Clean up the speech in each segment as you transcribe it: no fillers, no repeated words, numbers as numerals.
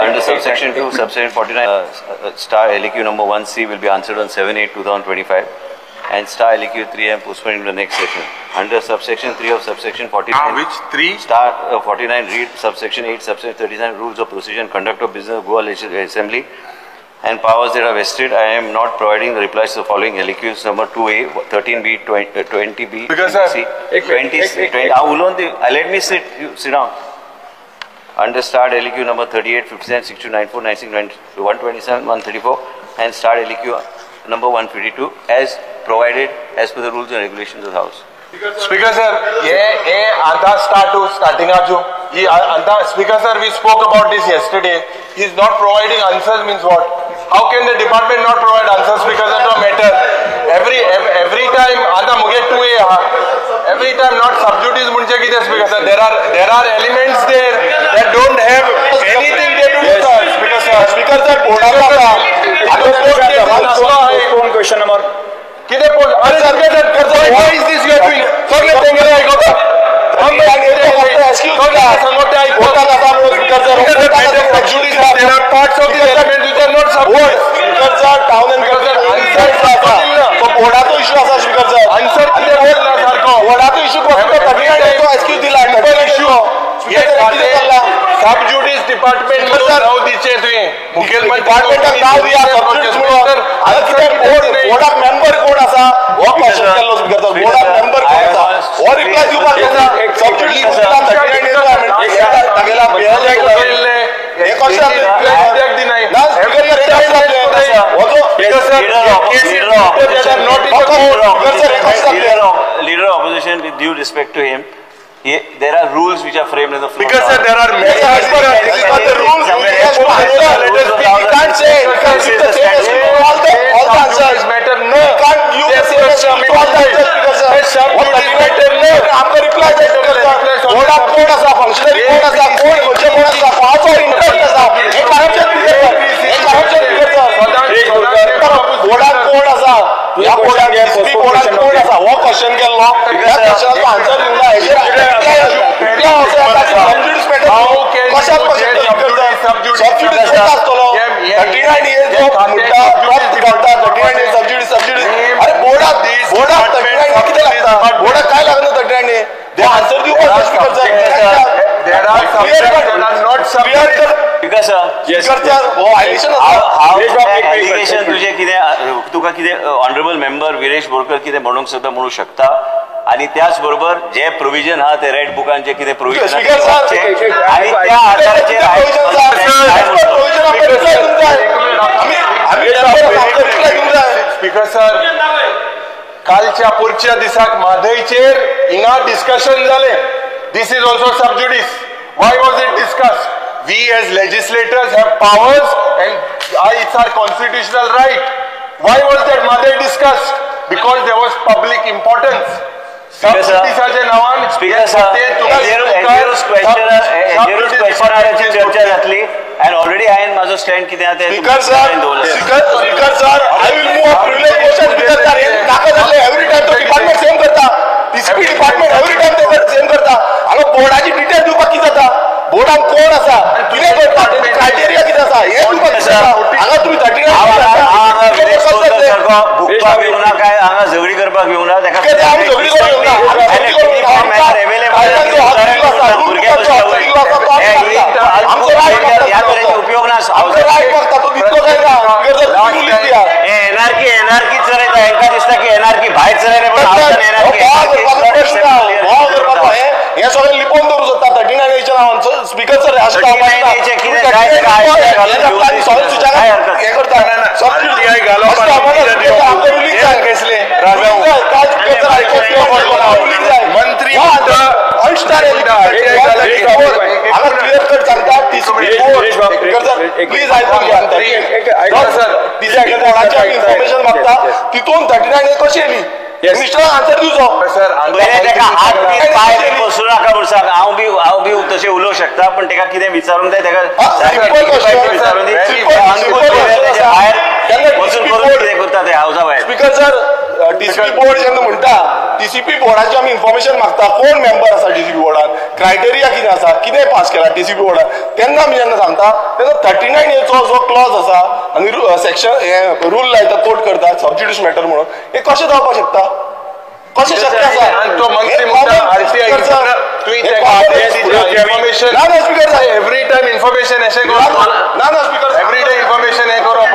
Under subsection 2, subsection 49, star LAQ number 1C will be answered on 7/8/2025 and star LAQ 3 I am postponing to the next session. Under subsection 3 of subsection 49, which 3? Star 49 read subsection 8, subsection 37 rules of procedure and conduct of business of Goa Legislative Assembly and powers that are vested. I am not providing the replies to the following LAQs number 2A, 13B, 20B, 20C, 20, 20. Let me sit, you sit down. Under starred LAQ number 38, 57, 62, 94, 96, 127, 134 and starred LAQ number 152 as provided as per the rules and regulations of the House. Speaker sir, ye anta start to starting aaju. Ye anta Speaker sir, we spoke about this yesterday. He is not providing answers means what? How can the department not provide answers, Speaker sir, to a matter? Every time anta muge 2A ha. Every time not sub judice munche kite Speaker sir. There are elements there that don't have anything they do with us. Speaker sir, Speaker sir, board ata. Question number. किधर बोल? अरे sir, why is this you are doing? सगळे तेंगेले आयकता. There are parts of the element which are not sub judice. Speaker sir, town and country बोर्डाचो issue आसा speaker sir. Answer कितें बोल ना सारको. बोर्डाचो इश्यू कसलो एक्सक्यूज दिला इश्यू. सब जुडिस डिपार्टमेंट म्हणून नाव दिचें तुवें मुखेलमंत्री डिपार्टमेंटाक नाव दिया सब जुडिस म्हणून. आतां कितें बोर्डाक मेंबर कोण आसा हो क्वेश्चन केल्लो स्पीकर सर. बोर्डाक मेंबर कोण आसा हो रिप्लाय दिवपाक जाय. सब जुडिस तागेला हे कशें ना speaker sir. Leader of opposition, with due respect to him, there are rules which are framed in the floor. Because sir, there are many. As per the rules, he has to answer. He can't say. He can't give the same excuse to all the answers. Matter no. He can't give the same excuse to all the answers because sir, what matter no. आमकां reply जाय speaker sir. बोर्डाक कोण आसा, functionary कोण आसा, कोण खंयचे कोण आसा, कोणाचो इंटरेस्ट आसा, हे करप्शन स्पीकर सर. हे करप्शन स्पीकर सर. बोर्डाक कोण आसा, ह्या बोर्डाक एसपी बोर्डाक कोण आसा हो क्वेश्चन केल्लो. ह्या क्वेश्चनाचो आन्सर दिवंक ना. हेजेर अरे बोर्डाक 39 कितें लागता? बोर्डाक काय लागना 39? ते आन्सर दिवपाक स्पीकर सर. एलिगेशन तुजें कितें, तुका कितें ऑनरेबल मेंबर विरेश बोरकर कितें म्हणूंक सोदता म्हणूंक शकता. आणि त्याच बरोबर जे प्रोविजन हा ते रेड बुकान जे कितें प्रोविजन आणि त्या आधाराचेर स्पीकर सर, कालच्या पुरच्या दिसाक म्हादयचेर हिंगा डिस्कशन जालें. This is also sub judice. Why was it discussed? We as legislators have powers and it's our constitutional right. Why was that Mhadei discussed? Because there was public importance. चर्चा जातली and already हांवें म्हाजो stand कितें आहा तें speaker sir, speaker sir, I will move a privilege motion. Speaker sir, हें नाका जाल्लें. एवरी टायम तो डिपार्टमेंट सेम करता. टीसीपी डिपार्टमेंट एवरी टायम ते सेम करता. हांगा बोर्डाची डिटेल दिवपाक कितें जाता? बोर्डान कोण आसा, कितें करता, तेंचे क्रायटेरिया कितें आसा हें दिवपाक कितें जाता? हांगा तुमी 39 भुकपाक येवना काय हांगा झगडी करपाक येवना. आमी झगडी करूंक येवना. ह्या तरेचो उपयोग ना. एनआरकी एनआरकी चलयता. हेंकां दिसता की एनआरकी भायर चलयले पण एनआरकी हे सगळें लिपोवन दवरूं शकता 39 नांवान. स्पीकर सर, अशें हें करता. मंत्री क्लियर कट सांगता. प्लीज आयकून घ्या बोर्डाचें इन्फॉर्मेशन मागता तितून 39 कशी येयली? मिनिस्टरान आन्सर दिवचो. ताका हात बी पांय बी बसूं नाका म्हूण सांग. हांव बी तशें उलोवंक शकता पण ताका कितें विचारूंक जाय ताका विचारून दी. भायर वचून करून कितें करता ते हावजा भायर. Speaker sir, टीसीपी बोर्ड जेन्ना म्हणटा, टीसीपी बोर्डाचे आमी इन्फॉर्मेशन मागता, कोण मेंबर आसा टीसीपी बोर्डान, क्रायटेरिया कितें आसा, कितें पास केला टीसीपी बोर्डान, तेन्ना आमी जेन्ना सांगता तेन्ना 39 एचो जो क्लॉज आसा आनी सेक्शन हे रूल लायता, कोट करता सब ज्युडिस मॅटर म्हणून, हे कशें जावपाक शकता? कशें शक्य आसा? तो मंत्री म्हणटा आरटीआय इन्फॉर्मेशन ना ना स्पीकर साहेब, एवरी टायम इन्फॉर्मेशन अशें ना ना स्पीकर, एवरी टायम इन्फॉर्मेशन हें करप.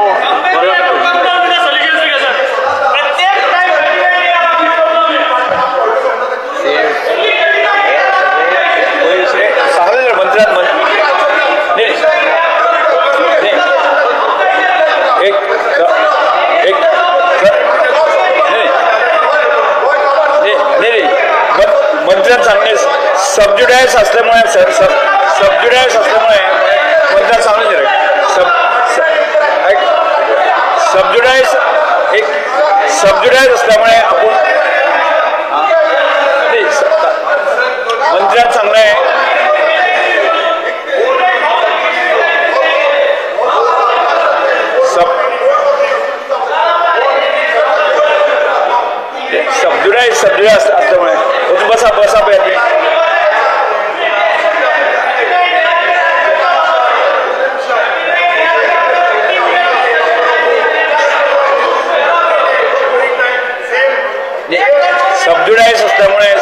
मंत्र्यान सांगले सबज्युडायस असल्यामुळे, सबज्युडायस असल्यामुळे मंत्र्यान सांगले सबज्युडायस एक सबज्युडायस असल्यामुळे आपण मंत्र्यान सांगले सबज्युडायस सबज्युडायस असल्यामुळे बसा बसा पळय सबज्युडायस असल्यामुळे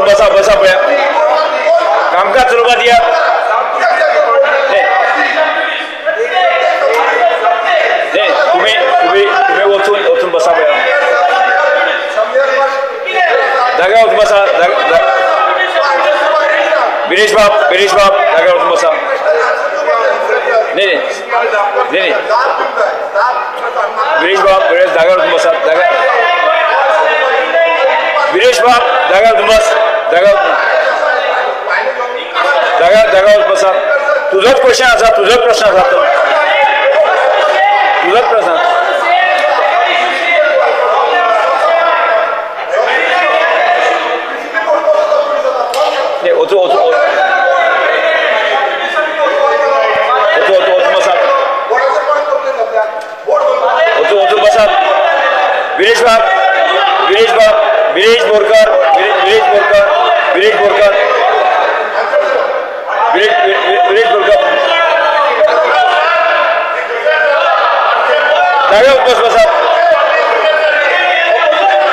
बसा बसा पळया कामकाज चलोवपाक दियात. तुम्ही तुम्ही तुम्ही वचून वचून बसा पळया, जाग्यार वचून बसा. विरेश बाब, विरेश बाब जाग्यार वचून बसा. नाही नाही विरेश बाब, विरेश जाग्यार वचून बसा. जाग्यार विरेश बाब जाग्यार वचून बस, जाग्यार जाग्यार जाग्यार बसा. तुझोच क्वेश्चन आसा, तुझोच प्रश्न आसा तो, तुझोच प्रश्न. वचू वचू वचू वचू वचून बसात, वचू वचून बसात. विरेश बाब, विरेश बाब, विरेश बोरकर, विरेश बोरकर, विरेश बोरकर, विरेश बोरकर जाग्यार बस बसात.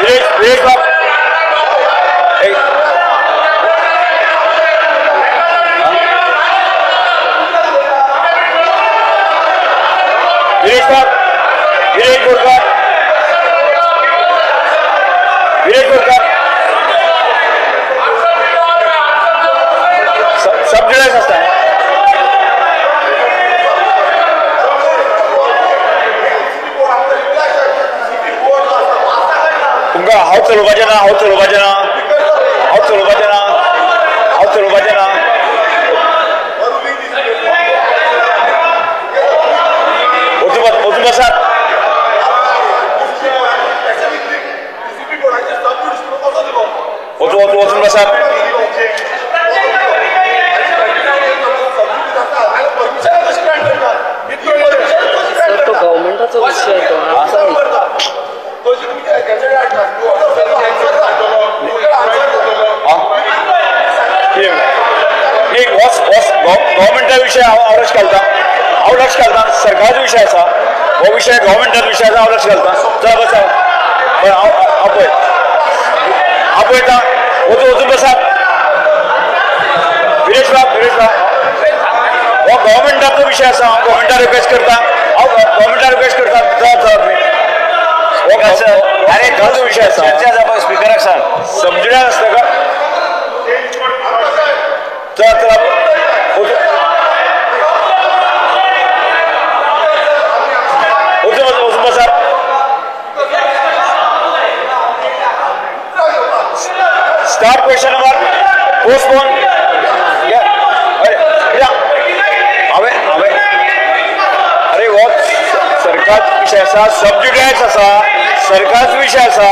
विरेश, विरेश बाब विरेश बाब, विरेश बोरकर, विरेश बोरकर सबज्युडायस आसता. तुमकां हांव चलोवपाचें ना, हांव चलोवपाचें ना, हांव चलोवपाचें ना, हांव चलोवपाचें ना. वचून बस, वचून बसात. वचून वचून वचून बसात. गव्हर्मेंटाचो विशय तो. गव्हर्मेंटा विशय हांव लक्ष घालता, हांव लक्ष घालता. सरकाराचो विशय आसा हो विशय, गव्हर्मेंटाचो विशय आसा, हांव लक्ष घालता. चला बसा, बरें हांव हांव पळय, हांव पळयता. वचून वचून बसात. विरेश बाब, विरेश बाब हो गव्हर्मेंटाचो विशय आसा, हांव गव्हर्मेंटा रिक्वेस्ट करता, हांव गव्हर्मेंटा रिक्वेस्ट करता. चला चला तुमी अरे तो विशय आसा, चर्चा जावपाक स्पिकराक सांग. समजुण्या आसता का? चला चला वचून वचून बसात. Start question number postpone. हांवें हांवें अरे हो सरकार विशय आसा, सबज्युडायस आसा, सरकारचो विशय आसा.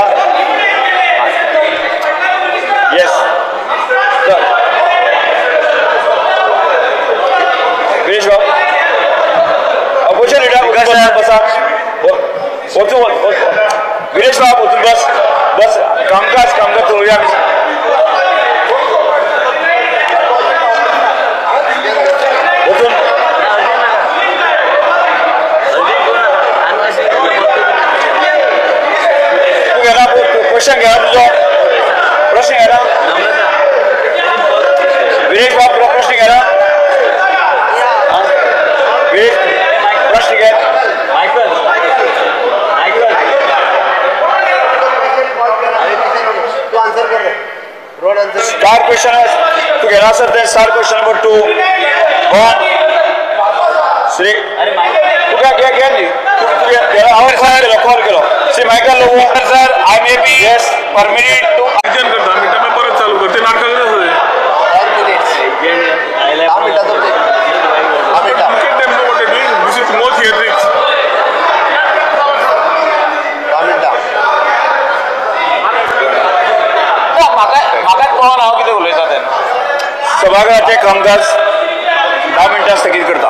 येस. विरेश बाब वचून बस बस कामकाज कामकाज चलोवया. वचून तूं घेना क्वेश्चन घेना तुजो प्रश्न घेना विरेश बाब तुका प्रश्न घेना विरेश प्रश्न घे. स्टार क्वेश्चन तू घेना सर ते स्टार क्वेश्चन नंबर 2 1 श्री तुका घे घे न्ही तूं हांवें कॉल केलो कॉल केलो Shri Michael Lobo sir I may be yes permitted to urgent कर 10 मिनटां मागीर परत चालू कर. ते नाटकां आसा. Look at them know what they're doing. This is more theatrics. म्हाकाच कळना हांव कितें उलयता तें. सभागृहाचें कामकाज 10 मिनटां स्थगीत करता.